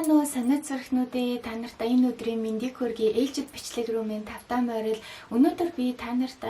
Сайн уу, санаа зүрхнүүдээ, та нарт энэ өдрийн мэндийг хүргэе. Ээлжид бичлэг рүү минь тавтаа морил. Өнөөдөр би та нарт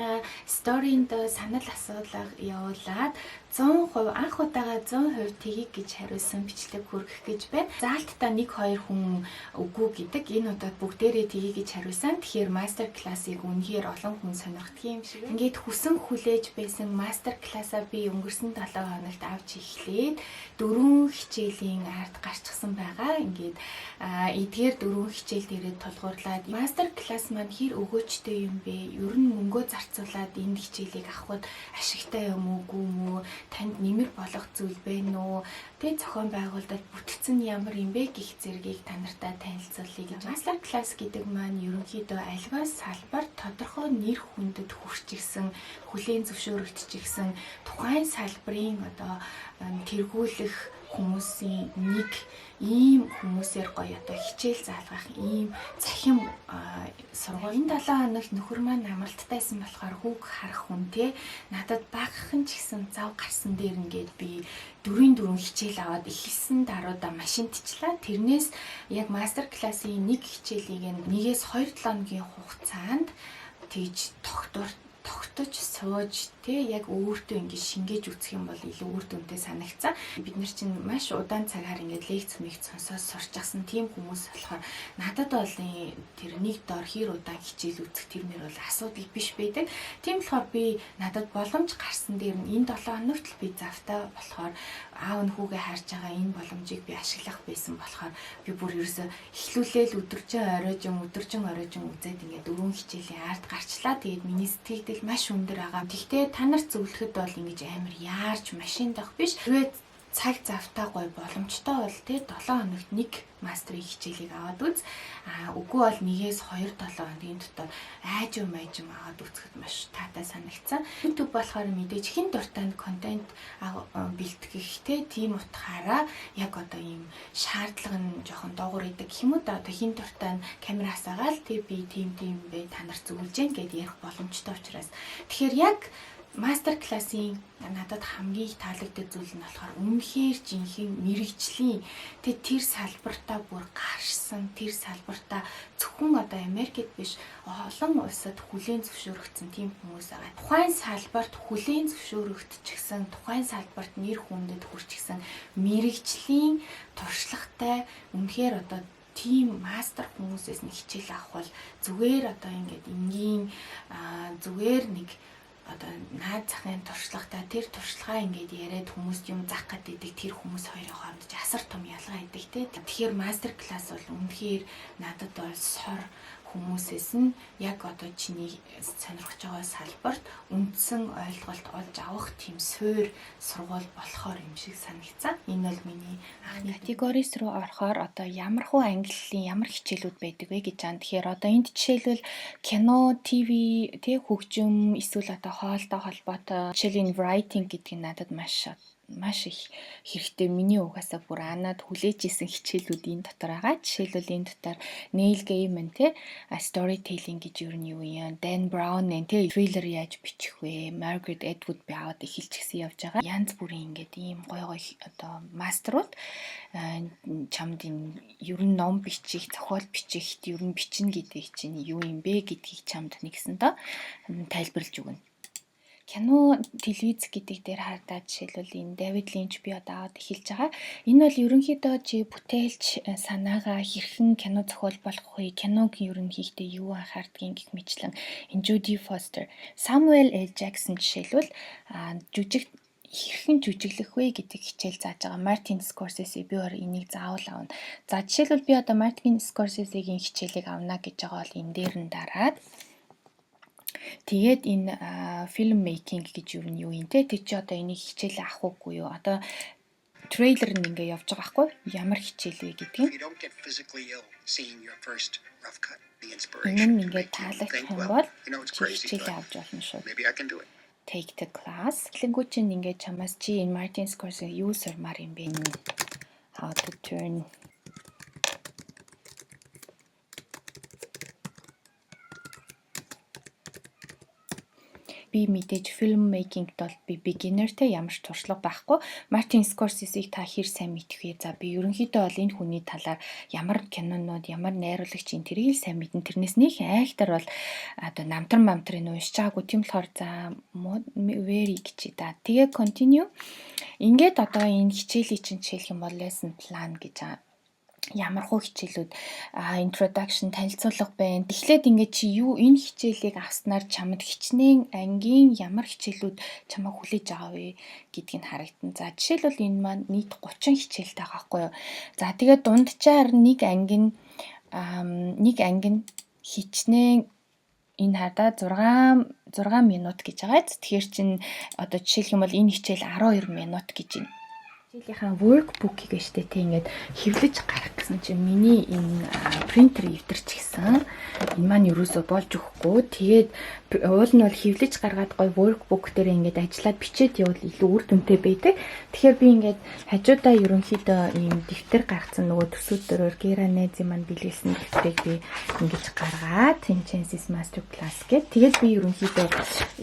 story-нд санал асуулга явуулаад 100% анх удаага 100% тгий гэж хариулсан бичлэг хүргэх гэж байна. Заалтдаа 1 2 хүн үгүй гэдэг. Энэ удаад бүгдээрээ тгий гэж хариулсан. Тэгэхээр мастер классыг үнэхээр олон хүн сонирхдаг юм шиг. Ингээд хүсэн хүлээж байсан мастер классаа би өнгөрсөн 7 хоногт авч эхлээд 4 хичээлийн ард гарчихсан байгаа. Ингээд эдгээр 4 хичээл дээрээ тулгуурлаад мастер класс маань хэр өгөөжтэй юм бэ? Ер нь мөнгөө зарцуулаад энэ хичээлийг авахд ашигтай юм уу, үгүй юм уу? Танд нэмэр болох зүйл байна уу? Тэ зохион байгуулалт бүтц нь ямар юм бэ гэх зэргийг та нартай танилцуулъя гэж. Мастер класс гэдэг маань ерөнхийдөө альва салбар тодорхой нэр хүндэд хүрчихсэн, хүлээн зөвшөөрөгдчихсэн тухайн салбарын одоо тэргүүлэх хүмүүсийн нэг ийм хүмүүсээр гоё одоо хичээл заалгах ийм цахим сургууль. Энэ 7 хоногт нөхөр маань амралттай байсан болохоор хүүг харах хүн те надад багахан ч гэсэн зав гарсан дээр ингээд би 4-ийн 4 хичээл аваад эхэлсэн даруйда машинтчлаа. Тэрнээс яг мастер классын нэг хичээлийг 1-ээс 2 7 хоногийн хугацаанд тэгж тогтож сууж те яг өөртөө ингэж шингээж үзэх юм бол илүү үр дүнтэй санагцсан. Бид нар чинь маш удаан цагаар ингээд лекц мэгц сонсоод сурчсан тийм хүмүүс болохоор надад бол тэр нэг дор хэр удаан хичээл үзэх тэр мөр бол асуудал биш байдаг. Тийм болохоор би надад боломж гарсан дээр нь энэ 7 хоногт л би завтай болохоор аав нь хүүгээ харж байгаа энэ боломжийг би ашиглах байсан болохоор би бүр ерөөсө эхлүүлээл өдөржин оройжон өдөржин оройжон үзээд ингээд 4 хичээлийн ард гарчлаа. Тэгээд миний сэтгэгдэл маш өндөр байгаа. Тэгтээ та нарт зөвлөхөд бол ингэж амар яарч машиндах биш. Хэрвээ цаг завтай гоё боломжтой бол те 7 хоногт нэг мастерын хичээлийг аваад үз. А үгүй бол 1-ээс 2 7 хоногийн дотор аажим маажим аваад үзэхэд маш таатай санагдсан. YouTube болохоор мэдээж хэн дуртай контент бэлтгэх те тийм утгаараа яг одоо ийм шаардлага нь жоохон доогуур идэг гэх юм уу да. Одоо хэн дуртай нь камер асаагаал те би тийм тийм бэ та нарт зөвлөж гэн гэд ярих боломжтой учраас. Тэгэхээр яг мастер классын надад хамгийн их таалагддаг зүйл нь болохоор үнэхээр жинхэнэ мэрэгжлийн тэр салбартаа бүр гарсан, тэр салбартаа зөвхөн одоо Америкт биш олон улсад хүлээн зөвшөөрөгдсөн тийм хүмүүс байгаа. Тухайн салбарт хүлээн зөвшөөрөгдчихсэн, тухайн салбарт нэр хүндэд хүрчихсэн мэрэгжлийн туршлагатай үнэхээр одоо тийм мастер хүмүүсээс нь хичээл авах бол зүгээр одоо ингээд энгийн зүгээр нэг одоо наад захын туршлагатай тэр туршлагаа ингээд яриад хүмүүст юм заах гэдэг тэр хүмүүс хоёрын хооронд асар том ялгаа идэг те. Тэгэхээр мастер класс бол үнэхээр надад бол сор хүмүүсээс нь яг одоо чиний сонирхож байгаа салбарт үндсэн ойлголт олж авах тийм суур сургууль болохоор юм шиг санагдсан. Энэ бол миний анхны categories руу орохоор одоо ямар хуу ангиллын ямар хичээлүүд байдаг вэ гэж байгаа. Тэгэхээр одоо энд жишээлбэл кино, ТV, тэ хөгжим эсвэл одоо хоолтой холбоотой жишээл энэ writing гэдэг нь надад маш маш их хэрэгтэй. Миний угаасаа бүр анаад хүлээж исэн хичээлүүд энэ дотор байгаа. Жишээлбэл энэ дотор Neil Gaiman те storytelling гэж юу нь юу юм, Dan Brown нэ те thriller яаж бичих вэ, Margaret Atwood би аваад эхэлчихсэн явж байгаа. Янз бүрийн ингээд ийм гой гой одоо мастерууд чамд энэ ер нь ном бичих, зохиол бичих, ер нь бичнэ гэдэг чинь юу юм бэ гэдгийг чамд нэгсэндээ тайлбарлаж өгнө. Кино, телевиз гэдэг дээр хардаа жишээлбэл энэ Дэвид Линч би одоо аваад эхэлж байгаа. Энэ бол ерөнхийдөө чи бүтээлч санаагаа хэрхэн кино зохиол болох вэ? Киног ер нь хийхдээ юу анхаардгийг гэх мэтлэн энэ Жуди Фостер, Самуэль Л. Джексон жишээлбэл жүжиг хэрхэн жүжиглэх вэ гэдэг хичээл зааж байгаа. Мартин Скорсезе би өөр энийг заавал авна. За жишээлбэл би одоо Мартин Скорсезегийн хичээлийг авна гэж байгаа бол энэ дээр нь дараад тэгээд энэ film making гэж юу нь юу юм те тэр чи одоо энийг хичээлээ авах уугүй юу? Одоо трейлер нь ингээ явж байгаа байхгүй ямар хичээл вэ гэдгийг. Энэ нь ингээд таалагдах юм бол чи хичээлээ авч болно шүү. Take the class. Хэлэнгүү чинь ингээд чамаас чи энэ Martin Scorsese юу сурмаар юм бэ? How to turn би би мэдээж film making бол би beginner те, ямар ч туршлага байхгүй. Мартин Скорсезиг та хэр сайн мэдэх вэ? За, би ерөнхийдөө бол энэ хүний талаар ямар кинонууд, ямар найруулагч энэ тэрийг л сайн мэднэ. Тэрнээс нэг айхтар бол одоо намтран мамтрын уншиж байгаагүй. Тийм болохоор за, very гэж да. Тэгээ continue. Ингээд одоо энэ хичээлийг чинь жишээлх юм бол lesson plan гэж байгаа, ямар хуу хичээлүүд, introduction, танилцуулга байна. Тэгэхээр ингээд чи юу энэ хичээлийг авснаар чамд хичнээн ангийн ямар хичээлүүд чамайг хүлээж байгаа вэ гэдгийг нь харагдана. За, жишээлбэл, энэ маань нийт 30 хичээлтэй байгаа байхгүй юу. За, тэгээд дунджаар нэг анги нь хичнээн энэ хардаа 6 минут гэж байгаа. Тэгэхээр чин одоо жишээлх юм бол энэ хичээл 12 минут гэж байна. Хичээлийнхаа workbook-ийг штэ тий, ингээд хэвлэж гаргах гэсэн чинь миний энэ принтер эвдэрчихсэн. Энэ маань ерөөсөө болж өгөхгүй. Тэгээд уул нь бол хэвлэж гаргаад гоё workbook дээр ингээд ажиллаад бичээд явбал илүү үр дүнтэй байдаг. Тэгэхээр би ингээд хажуудаа ерөнхийдөө ийм дэвтэр гаргацсан, нөгөө төсөөдөрөөр Геранези маань бэлгэлсэн дэвтрийг би ингэж гаргаад Chances Master Class гээд, тэгээд би ерөнхийдөө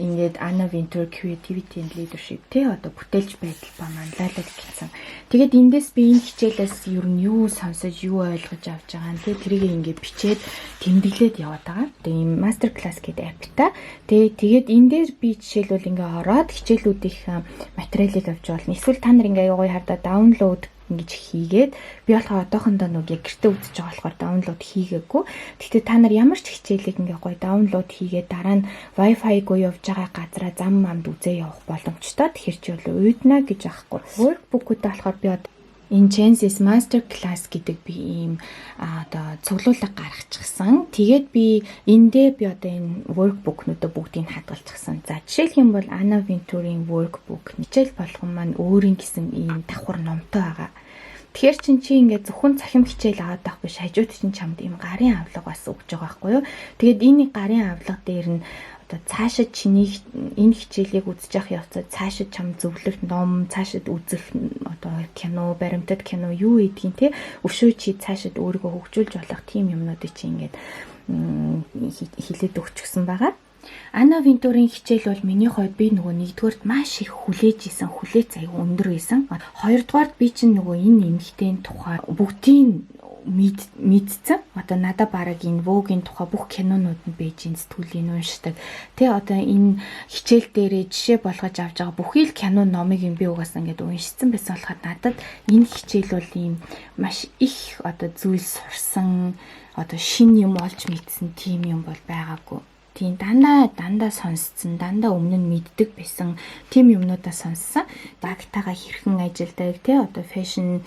ингээд Anna Wintour Creativity and Leadership тий, одоо бүтээлч байдал ба манлайлал гэсэн. Тэгээд эндээс би энэ хичээлээс ер нь юу сонсож, юу ойлгож авч байгаа нь тий, тэрийг ингээд бичээд тэмдэглээд яваад байгаа. Тэгээд ийм Master Class гэдэг app тай. Тэгээд энэ дээр би жишээлбэл ингээ ороод хичээлүүдийн материалыг авч болно. Эсвэл та нар ингээ гоё хардаа download ингэж хийгээд, би болохоор одоохондоо нэг яг гэртээ үзэж байгаа болохоор download хийгээгүй. Гэхдээ та нар ямар ч хичээлийг ингээ гоё download хийгээд дараа нь Wi-Fi-гүй явж байгаа газараа зам мамд үзээ явах боломжтой. Тэгэхээр чи бол уйдна гэж аахгүй. Workbook-уудаа болохоор би энэ Chances Master Class гэдэг би ийм одоо цуглуулга гаргачихсан. Тэгээд би эндээ би одоо энэ workbook-нуудаа бүгдийг хадгалчихсан. За, жишээлх юм бол Anna Wintour-ийн workbook хичээл болгон маань өөрийн гэсэн ийм давхар номтой байгаа. Тэгэхээр чин чи ингээд зөвхөн цахим хичээл аваад байх биш, хажууд чинь чамд ийм гарын авлага бас өгч байгаа байхгүй юу. Тэгээд энэ гарын авлага дээр нь одоо цаашид чиний энэ хичээлийг үзэж явах явцад цаашид чам зөвлөх ном, цаашид үзэх одоо кино, баримтат кино юу гэдгийг те, өшөө чи цаашид өөрийгөө хөгжүүлж болох тийм юмнуудыг чи ингээд хилээд өгчихсөн байгаа. Ана Винтурийн хичээл бол миний хувьд би нөгөө нэгдүгээрт маш их хүлээж исэн, хүлээц аягүй өндөр байсан. Хоёрдугаарт би чинь нөгөө энэ эмэгтэйн тухай бүгдийг мэдсэн. Одоо надаа бараг энэ Vogue-ийн тухай бүх кинонууд нь байж ин сэтгүүлийг уншдаг. Тэ, одоо энэ хичээл дээрээ жишээ болгож авч байгаа бүхий л кино номыг юм би угаасаа ингээд уншицсан байсан болохоор надад энэ хичээл бол ийм маш их одоо зүйл сурсан, одоо шинэ юм олж мэдсэн тийм юм бол байгаагүй. Тийм, дандаа дандаа сонсцсон, дандаа өмнө нь мэддэг байсан тийм юмнуудаа сонссон. Багтаага хэрхэн ажилдаг, тий, одоо fashion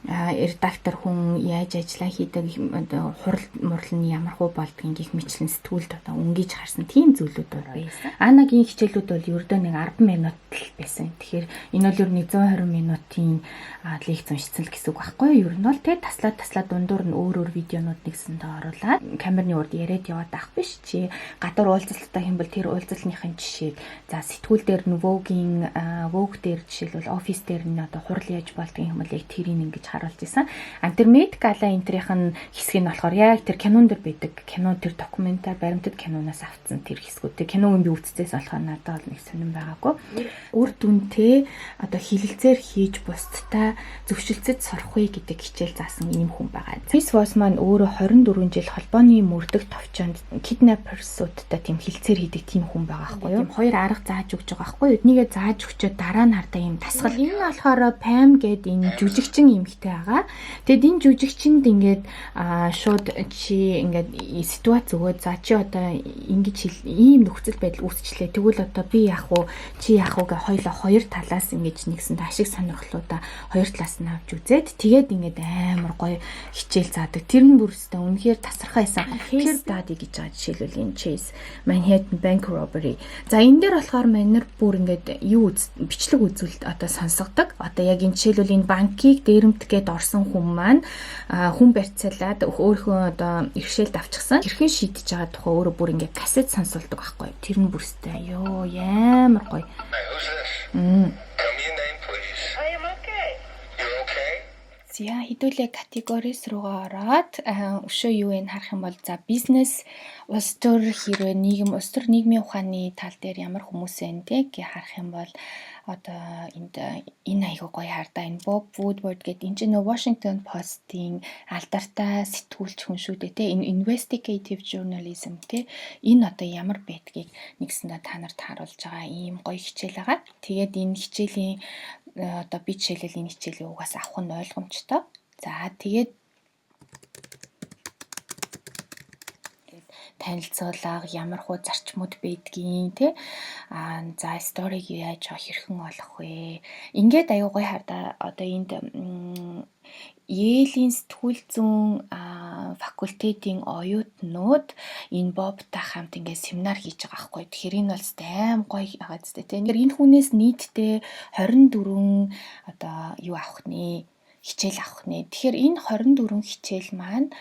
редактор хүн яаж ажиллаа хийдэг, одоо хурал мурал нь ямар хуу болдгийг гих мэтлэн сэтгүүлд одоо өнгөж харсан тийм зүйлүүд бол байсан. Анагийн хичээлүүд бол ердөө нэг 10 минут л байсан. Тэгэхээр энэ бол ер нь 120 минутын лекц уншицсан л гэсэн үг байхгүй юу? Ер нь бол тий, таслаа таслаа дундуур нь өөр өөр видеонууд нэгсэндээ оруулаад камерны урд яриад яваад ах биш, чи гадуур уулзалттай юм бол тэр уулзалтныхын жишээг, за, сэтгүүл дээр нь Vogue-ийн, Vogue дээр жишээлбэл офис дээр нь одоо хурал яаж болдгийг юм бол яг тэрийг ингэж харуулж исэн. А тэр Met Gala энтрийнх нь хэсэг нь болохоор яг тэр кинон дэр байдаг. Кино, тэр документар баримтат киноноос авцсан тэр хэсгүүд. Тэр киног би үзчихээс болохоор надад бол нэг сонирн байгаагүй. Үр дүнтэй одоо хэлэлцээр хийж бусдтай зөвшөлдсөд сурах вэ гэдэг хичээл заасан ийм хүн байгаа. Chris Voss маань өөрөө 24 жил холбооны мөрдөх товчоонд kidnappers-уудтай тийм хэлцээр хийдэг тийм хүн байгаа байхгүй юу? Тийм, хоёр арга зааж өгч байгаа байхгүй юу? Эднийгээ зааж өгчөө дараа нь хардаа ийм дасгал. Энэ нь болохоор Pam гээд энэ жүжигчин эмэгтэй байгаа. Тэгэд энэ жүжигчинд ингээд шууд чи ингээд ситуац өгөөд, за, чи одоо ингэж ийм нөхцөл байдал үүсчлээ. Тэгвэл одоо би яах вэ? Чи яах вэ гэ хоёлоо хоёр талаас ингэж нэгсэн ашиг сонирхлуудаа хоёр талаас нь авч үзээд, тэгээд ингээд амар гоё хичээл заадаг. Тэр нь бүр өстой үнэхээр тасархай байсан. Case study гэж байгаа, жишээлбэл энэ Chase Manhattan Bank robbery. За, энэ дээр болохоор манер бүр ингээд юу бичлэг үзүүлэлт одоо сонсгодог. Одоо яг энэ жишээлбэл энэ банкыг дээрэмдэх гээд орсон хүн маань хүн барьцаалаад өөрийнхөө одоо иргэшээлд авчихсан. Хэрхэн шийдэж байгаа тухай өөрөө бүр ингээд кассет сонсуулдаг байхгүй. Тэр нь бүрстэй ёо ямар гоё. Tell me your name, please. I am okay. You're okay? За, хэдүүлээ categories руугаа ороод өшөө юу вэ харах юм бол, за, бизнес, улс төр, хэрвээ нийгэм, улс төр, нийгмийн ухааны тал дээр ямар хүмүүс байна те гэж харах юм бол одоо энд энэ айгуу гоё хардаа, энэ Bob Woodward гэдэг, энэ чинь нөө Washington Post-ийн алдартай сэтгүүлч хүн шүү дээ те. Энэ investigative journalism те, энэ одоо ямар байдгийг нэгсэндээ та нарт харуулж байгаа ийм гоё хичээл байгаа. Тэгээд энэ хичээлийн одоо би жишээлбэл энэ хичээлийн угаас авах нь ойлгомжтой. За, тэгээд танилцуулга, ямар хуу зарчмууд байдгийн те, за, story-г яаж хэрхэн олох вэ? Ингээд аюу гоё хардаа, одоо энд Yale-ийн сэтгүүл зүйн факультетийн оюутнууд энэ Бобтой хамт ингээд семинар хийж байгаа байхгүй. Тэгэхээр энэ бол аим гоё байгаа зү, тэ. Тэгэхээр энэ хүнээс нийтдээ 24 одоо юу авах нэ, хичээл авах нэ. Тэгэхээр энэ 24 хичээл маань,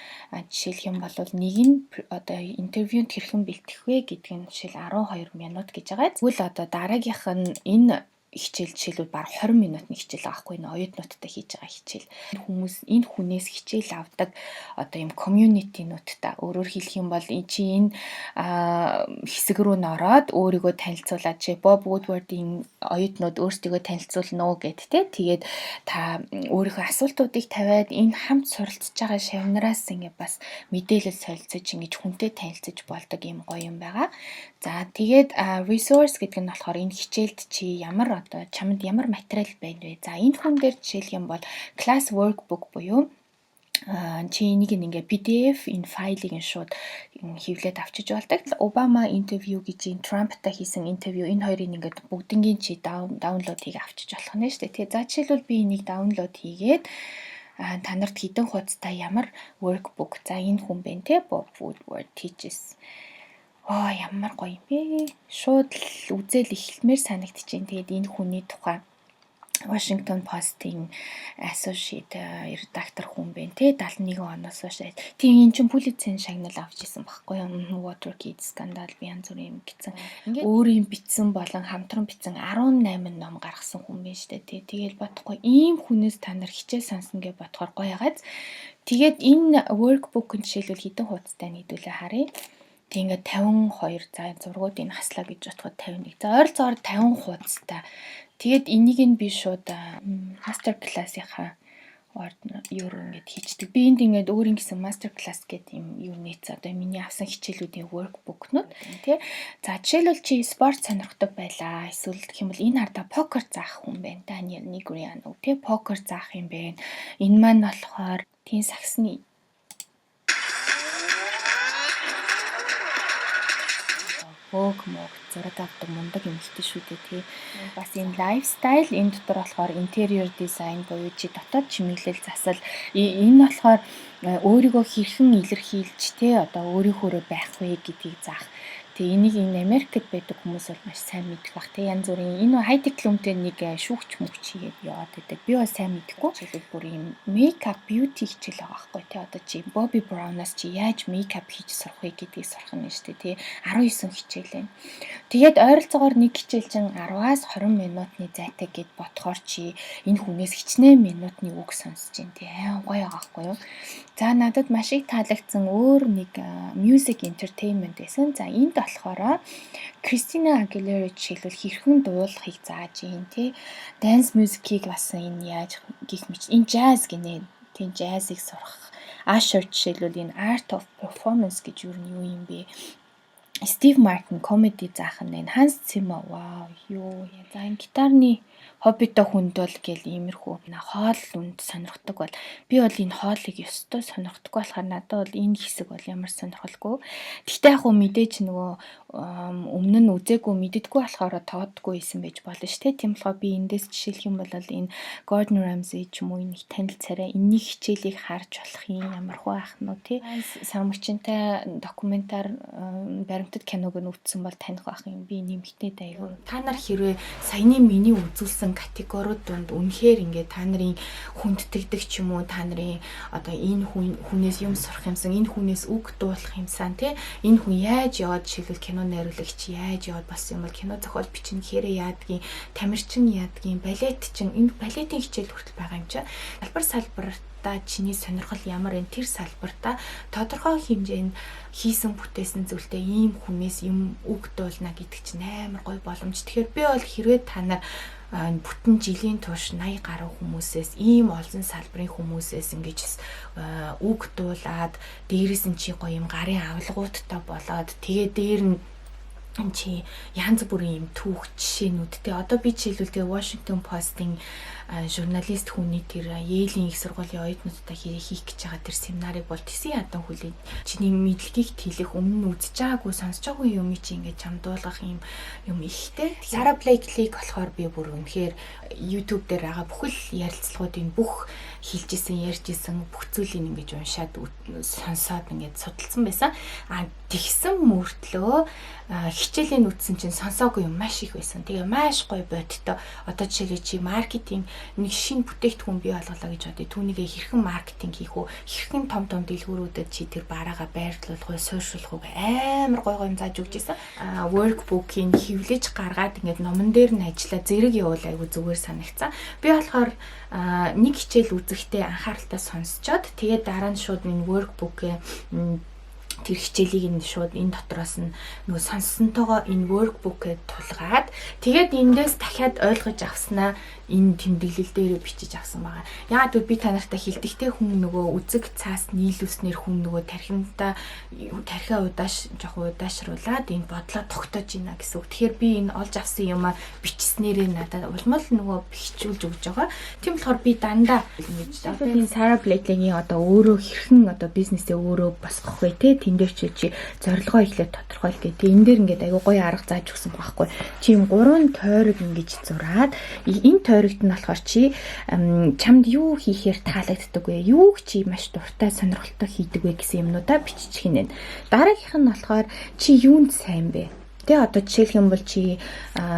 жишээлх юм бол нэг нь одоо интервьюнд хэрхэн бэлтгэх вэ гэдг нь жишээл 12 минут гэж байгаа. Тэгвэл одоо дараагийнх нь энэ хичээл жишээлбэл бараг 20 минутны хичээл байгаа хгүй, энэ оюутнуудтай хийж байгаа хичээл. Хүмүүс энэ хүнээс хичээл авдаг одоо юм community-нуудтай, өөрөөр хэлэх юм бол чи энэ хэсэг рүү н ороод өөрийгөө танилцуулаад, чи Bob Woodward-ийн оюутнууд өөрсдийгөө танилцуулна уу гэд те. Тэгээд та өөрийнхөө асуултуудыг тавиад энэ хамт суралцж байгаа шавнараас ингээ бас мэдээлэл солилцож, ингэж хүнтэй танилцаж болдог юм гоё юм байгаа. За, тэгээд resource гэдэг нь болохоор энэ хичээлд чи ямар одоо чамд ямар материал байна вэ? За, энэ хүн дээр жишээлх юм бол class workbook буюу чи энийг ингээ PDF энэ файлыг нь шууд хэвлээд авчиж болдог. Обама интервью гэж энэ Трамптай хийсэн интервью, энэ хоёрыг ингээд бүгднгийн чи download хийгээ авчиж болох нь шүү дээ. Тэгээ за, жишээлбэл би энийг download хийгээд та нарт хэдэн хуудастай ямар workbook, за, энэ хүн байна те, Bob Woodward teaches. Аа, ямар гоё юм бэ? Шууд л үзэл эхэлмээр санагдчихээн. Тэгээд энэ хүний тухай Washington Post-ийн associate редактор хүн байна те, 71 оноос хойш. Тийм, эн чинь Pulitzer шагнал авч исэн баггүй юу? Watergate скандал, янз бүрийн юм гэсэн. Ингээд өөрийн бичсэн болон хамтран бичсэн 18 ном гаргасан хүн байна штэ тий. Тэгэл бодохгүй, ийм хүнээс та нар хичээл сонсно гэж бодохоор гоё ягааз. Тэгээд энэ workbook нь жишээлбэл хэдэн хуудастай нэгдүүлээ харъя. Тэг ингээд 52, за, зургуудыг хаслаа гэж бодоход 51. За, ойролцоогоор 50 хуудастай. Тэгээд энийг нь би шууд master class-ийнхаа юу руу ингээд хийчдэг. Би энд ингээд өөрийн гэсэн master class гэдэг юм юу нээц, одоо миний авсан хичээлүүдийн workbook-нууд тий. За, жишээлбэл чи спорт сонирхдаг байлаа. Эсвэл гэх юм бол энэ хардаа покер заах хүн байна. Daniel Negreanu тий, покер заах юм байна. Энэ маань болохоор тийм сагсны бөөг мөг зураг авдаг мундаг эмэгтэй шүү дээ тий. Бас энэ lifestyle, энэ дотор болохоор interior design буюу чи дотоод чимэглэл, засал, энэ болохоор өөрийгөө хэрхэн илэрхийлж те, одоо өөрийнхөөрөө байх вэ гэдгийг заах. Тэгээ энийг энэ Америкт байдаг хүмүүс бол маш сайн мэдэх бах те, янз бүрийн энэ Heidi Klum-тэй нэг шүүгч мүгч хийгээд яваад байдаг. Би бол сайн мэдэхгүй. Жишээлбэл бүр ийм makeup, beauty хичээл байгаа байхгүй те. Одоо чи Bobbi Brown-аас чи яаж makeup хийж сурах вэ гэдгийг сурах нь шүү дээ те. 19 хичээл байна. Тэгээд ойролцоогоор нэг хичээл чинь 10-аас 20 минутны зайтай гэд бодохоор чи энэ хүнээс хичнээн минутны үг сонсож байна те. Аим гоё байгаа байхгүй юу? За, надад маш их таалагдсан өөр нэг music entertainment байсан. За, энд болохоор Кристина Агилера жишээлбэл хэрхэн дуулахыг зааж юм тий. Dance music-ийг бас энэ яаж гих мэт энэ jazz гинэ. Тийм, jazz-ыг сурах. Usher жишээлбэл энэ art of performance гэж юу нь юу юм бэ? Steve Martin comedy заах нь энэ Hans Zimmer, вау, юу. За, энэ гитарны хоббитой хүнд бол гэл иймэрхүү хоол үнд сонирхдаг бол, би бол энэ хоолыг ёстой сонирхдаггүй болохоор надад бол энэ хэсэг бол ямар сонирхолгүй. Гэхдээ яг хуу мэдээж нөгөө өмнө нь үзээгүй, мэддэггүй болохоор тоодгүй байсан байж болно шүү дээ. Тийм болохоор би эндээс жишээлх юм бол энэ Gordon Ramsay ч юм уу, энэ их танил царай, энэний хичээлийг харж болох юм ямар хуу ах нь уу тий. Сармагчинтай документар баримтат киног нь үзсэн бол таних байх юм. Би нэмэгтэй аягүй. Та нар хэрвээ саяны миний үзүүлсэн томилсон категориуд дунд үнэхээр ингээд та нарын хүндтгэдэг ч юм уу, та нарын одоо энэ хүнээс юм сурах юмсан, энэ хүнээс үг дуулах юмсан тий, энэ хүн яаж яваад, жишээлбэл, кино найруулагч яаж яваад болсон юм бол, кино зохиол бичнэ гэхээрээ яадгийн, тамирчин яадгийн, балет чин, энэ балетын хичээл хүртэл байгаа юм чи. Салбар салбартаа чиний сонирхол ямар вэ, тэр салбартаа тодорхой хэмжээнд хийсэн бүтээсэн зүйлтэй ийм хүнээс юм үг дуулна гэдэг чинь амар гоё боломж. Тэгэхээр би бол хэрвээ та нар бүтэн жилийн турш 80 гаруй хүмүүсээс, ийм олон салбарын хүмүүсээс ингэж үг дуулаад, дээрээс нь чи гоё юм гарын авлагуудтай болоод, тэгээ дээр нь чи янз бүрийн юм түүх жишээнүүд те. Одоо би жишээлбэл тэгээ Washington Post-ын журналист хүний, тэр Yale-ийн их сургуулийн оюутнуудтай хийх гэж байгаа тэр семинарыг бол тэсэн ядан хүлээ. Чиний мэдлэгийг тэлэх, өмнө нь үзэж байгаагүй, сонсож байгаагүй юм чи ингээд чам дуулгах юм юм ихтэй. Sarah Blakely-г болохоор би бүр үнэхээр YouTube дээр байгаа бүхэл ярилцлагуудын, бүх хэлжсэн, ярьжсэн бүх зүйлийг ингэж уншаад, сонсоод, ингээд судалсан байсан. А тэгсэн мөртлөө хичээлийн үтсэн чинь сонсоогүй юм маш их байсан. Тэгээ маш гоё бодтой. Одоо жишээлбэл, чи маркетинг нэг шинэ бүтээгдэхүүн бий болголоо гэж бодъё. Түүнийгээ хэрхэн маркетинг хийх үү? Хэрхэн том том дэлгүүрүүдэд чи тэр бараагаа байрлуулах вэ, суурьшуулах уу, амар гоё гоё юм зааж өгч ирсэн. А workbook-ийг хэвлэж гаргаад ингээд номон дээр нь ажиллаа зэрэг явуул айгу зүгээр санагцсан. Би болохоор нэг хичээл үзэхдээ анхааралтай сонсчоод, тэгээд дараа нь шууд энэ workbook-ийн тэр хичээлийг нь шууд энэ дотроос нь нөгөө сонссонтойгоо энэ workbook-д тулгаад, тэгээд эндээс дахиад ойлгож авснаа энэ тэмдэглэл дээрээ бичиж авсан байгаа. Яагаад гэвэл би та нартай хэлдэхтэй, хүн нөгөө үзэг цаас нийлүүлснээр хүн нөгөө тархинтаа тархиа удааш жоохон удаашруулад энэ бодлоо тогтоож ийна гэсэн үг. Тэгэхээр би энэ олж авсан юмаа бичснээрээ надад улмал нөгөө бичүүлж өгч байгаа. Тийм болохоор би дандаа ингэж одоо энэ Sarah Blakely-гийн одоо өөрөө хэрхэн одоо бизнесээ өөрөө босгох вэ те, тэн дээр чи зорилгоо эхлээд тодорхойл гэх. Тэ энэ дээр ингээд айгуу гоё арга зааж өгсөн байхгүй. Чи юм гурван тойрог ингэж зураад, энэ тойрогт нь болохоор чи чамд юу хийхээр таалагддаг вэ? Юуг чи маш дуртай, сонирхолтой хийдэг вэ гэсэн юмнуудаа биччих гинэ. Дараагийнх нь болохоор чи юунд сайн бэ? Тэ, одоо жишээлх юм бол чи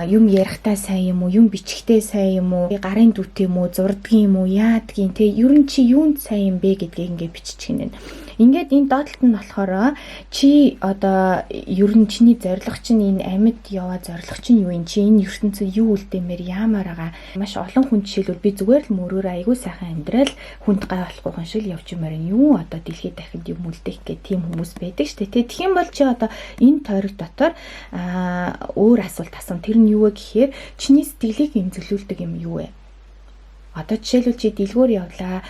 юм ярихтаа сайн юм уу, юм бичихтэй сайн юм уу, гарын дүүтэй юм уу, зурдгийн юм уу, яадгийн тэ, ер нь чи юунд сайн юм бэ гэдгийг ингээ биччих гинэ. Ингээд энэ доотлолт нь болохоор чи одоо ер нь чиний зорилго чинь, энэ амьд яваа зорилго чинь юу юм? Чи энэ ертөнцид юу үлдээмээр яамаар байгаа? Маш олон хүн жишээлбэл би зүгээр л мөрөөр айгүй сайхан амьдрал, хүнд гай болохгүй хүн шиг явж юмар, юу одоо дэлхийд дахинд юм үлдэх гэх тийм хүмүүс байдаг шүү дээ. Тэгэх юм бол чи одоо энэ тойрог дотор өөр асуулт асууна. Тэр нь юу вэ гэхээр чиний сэтгэлийг эмзэглүүлдэг юм юу вэ? Одоо жишээлбэл, чи дэлгүүр явлаа.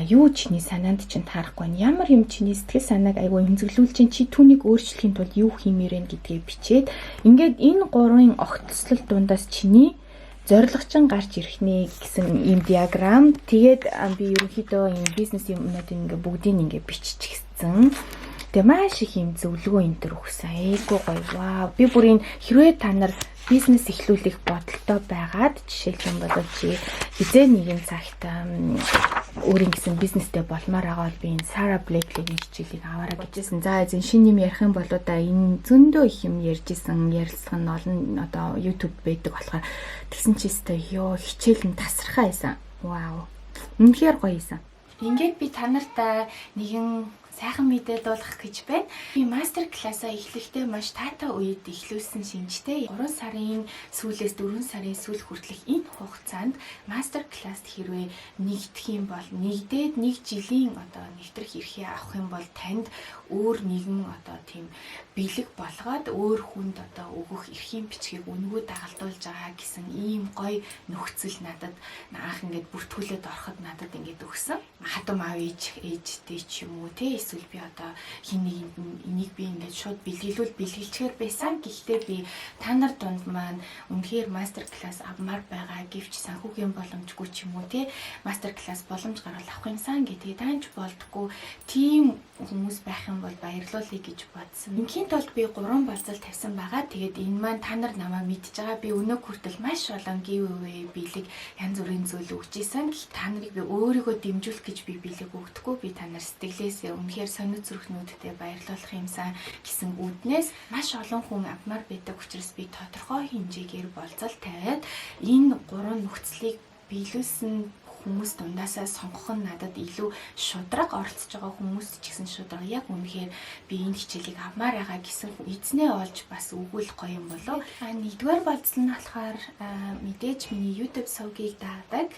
Юу чиний санаанд чинь таарахгүй байна? Ямар юм чиний сэтгэл санааг айгүй эмзэглүүлж чинь, чи түүнийг өөрчлөхийн тулд юу хиймээр вэ гэдгээ бичээд, ингээд энэ гурвын огтлол дундаас чиний зорилго чинь гарч ирэх нэ гэсэн ийм диаграм. Тэгээд би ерөнхийдөө энэ бизнес юмнуудыг ингээ бүгдийг ингээ биччихсэн. Тэгээ маш их юм зөвлөгөө энэ төр өгсөн. Айгүй гоё. Вау. Би бүр энэ хэрвээ та нар бизнес эхлүүлэх бодолтой байгаад, жишээлх юм бол чи хизээ нэгэн цагт өөрийн гэсэн бизнестэй болмоор байгаа бол би энэ Sarah Blakely-гийн хичээлийг аваарай гэжсэн. За, эзэн шинэ юм ярих юм болоо да, энэ зөндөө их юм ярьжсэн, ярилцлага нь олон одоо YouTube байдаг болохоор тэгсэн чи өстой ёо, хичээл нь тасархай байсан. Вау. Үнэхээр гоё юмсан. Ингээд би та нартай нэгэн сайхан мэдээ дуулгах гэж байна. Би мастер классаа эхлэхдээ маш таатай үед эхлүүлсэн шинжтэй. 3 сарын сүүлээс 4 сарын сүүл хүртэлх энэ хугацаанд мастер класст хэрвээ нэгдэх юм бол, нэгдээд нэг жилийн одоо нэвтрэх эрхээ авах юм бол танд өөр нэгэн одоо тийм бэлэг болгоод өөр хүнд одоо өгөх эрхийн бичгийг үнэгүй дагалдуулж байгаа гэсэн ийм гоё нөхцөл надад анх ингээд бүртгүүлээд ороход надад ингээд өгсөн. Хадам аав ээж ээжтэй ч юм уу те, эсвэл би одоо хин нэгэнд энийг би ингээд шууд бэлгэлүүл бэлгэлчээр байсан. Гэхдээ би та нар дунд маань үнэхээр мастер класс авмаар байгаа, гэвч санхүүгийн боломжгүй ч юм уу те, мастер класс боломж гарвал авах юмсан гэдгийг таанч болдгоо, тийм хүмүүс байх юм бол баярлуулъя гэж бодсон. Ингийн тулд би гурван болзол тавьсан байгаа. Тэгээд энэ маань та нар намайг мэдж байгаа. Би өнөө хүртэл маш олон giveaway, бэлэг, янз бүрийн зүйл өгч исэн. Та нарыг би өөрийгөө дэмжүүлэх гэж би бэлэг өгдөггүй. Би та нар сэтгэлээсээ үнэхээр Үнэхээр сониуд зүрхнүүдтэй баярлуулах юмсан гэсэн үүднээс маш олон хүн авмаар байдаг учраас би тодорхой хэмжээгээр болзол тавиад энэ гурван нөхцөлийг биелүүлсэн хүмүүс дундаасаа сонгох нь надад илүү шударга, оролцож байгаа хүмүүст ч гэсэн шударга, яг үнэхээр би энэ хичээлийг авмаар байгаа гэсэн эзнээ олж бас өгвөл гоё юм болов. Нэгдүгээр болзол нь болохоор мэдээж миний YouTube сувгийг дагдаг,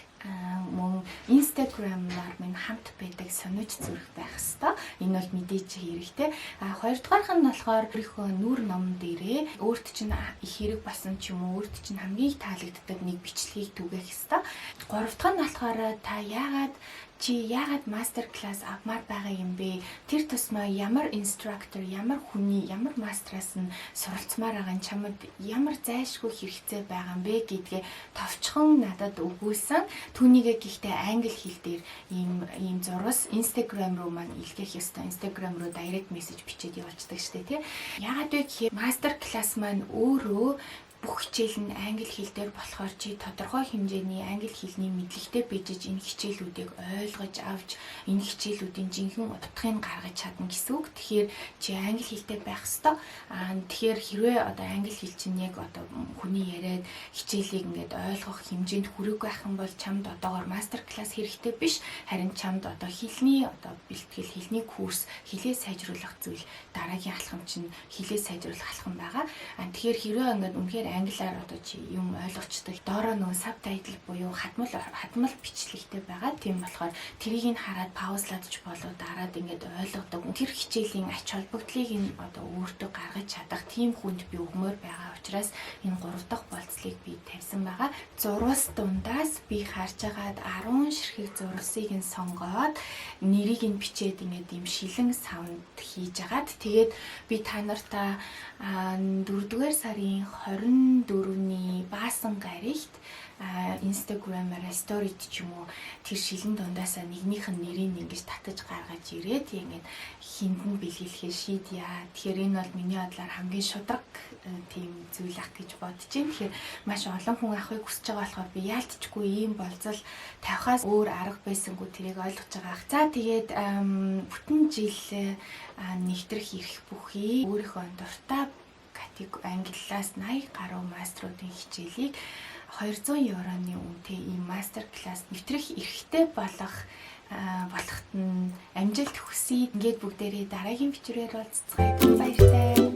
мөн Instagram-аар минь хамт байдаг сониуч зүрх байх хэвээр. Энэ бол мэдээж хэрэгтэй. Хоёрдугаарх нь болохоор өөрийнхөө нүүр ном дээрээ өөрт чинь их хэрэг болсон ч юм уу, өөрт чинь хамгийн таалагддаг нэг бичлэгийг түгээх хэвээр. Гурав дахь нь болохоор та яагаад чи яагаад master class авмаар байгаа юм бэ? Тэр тусмаа ямар instructor, ямар хүний, ямар master-аас нь суралцмаар байгаа нь, чамд ямар зайлшгүй хэрэгцээ байгаа юм бэ гэдгээ товчхон надад өгүүлсэн. Түүнийгээ гэхдээ англи хэл дээр ийм зурвас Instagram руу маань илгээх ёстой. Instagram руу direct message бичээд явуулчихдаг штэ, тий. Яагаад вэ гэхээр master class маань өөрөө бүх хичээл нь англи хэл дээр болохоор чи тодорхой хэмжээний англи хэлний мэдлэгтэй байж энэ хичээлүүдийг ойлгож авч, энэ хичээлүүдийн жинхэнэ утгыг гаргаж чадна гэсэн үг. Тэгэхээр чи англи хэлтэй байх ёстой. Тэгэхээр хэрвээ одоо англи хэл чинь яг одоо хүний яриад хичээлийг ингээд ойлгох хэмжээнд хүрээгүй байх юм бол чамд одоогор master class хэрэгтэй биш. Харин чамд одоо хэлний одоо бэлтгэл, хэлний курс, хэлээ сайжруулах зүйл, дараагийн алхам чинь хэлээ сайжруулах алхам байгаа. Тэгэхээр хэрвээ ингээд үнэхээр англиар одоо чи юм ойлгочдог, доороо нөгөө subtitle буюу хадмал бичлэгтэй байгаа. Тийм болохоор тэрийг нь хараад pause-лаад ч болоо дараад ингээд ойлгодог. Тэр хичээлийн ач холбогдлыг нь одоо өөртөө гаргаж чадах тийм хүнд би өгмөр байгаа учраас энэ гурав дахь болзлыг би тавьсан байгаа. Зурвас дундаас би харж агаад 10 ширхэг зурвасыг нь сонгоод, нэрийг нь бичээд, ингээд ийм шилэн савнд хийж агаад, тэгээд би та нартаа 4-р сарын 24-ний баасан гарагт Instagram-аараа story-д ч юм уу тэр шилэн дундаасаа нэгнийх нь нэрийг ингэж татаж гаргаж ирээд ингээд хүнд нь бэлгэлэхээ шийдье. Тэгэхээр энэ бол миний бодлоор хамгийн шударга тийм зүйл ах гэж бодож байна. Тэгэхээр маш олон хүн авахыг хүсэж байгаа болохоор би яалтчгүй ийм болзол тавихаас өөр арга байсангүй, тэрийг ойлгож байгаа ах. За, тэгээд бүтэн жил нэвтрэх эрх бүхий өөрийнхөө дуртай ангиллаас 80 гаруй master-уудын хичээлийг 200 евроны үнэтэй ийм master class нэвтрэх эрхтэй болоход нь амжилт хүсье. Ингээд бүгдээрээ дараагийн бичлэгээр уулзацгаая. Баяртай.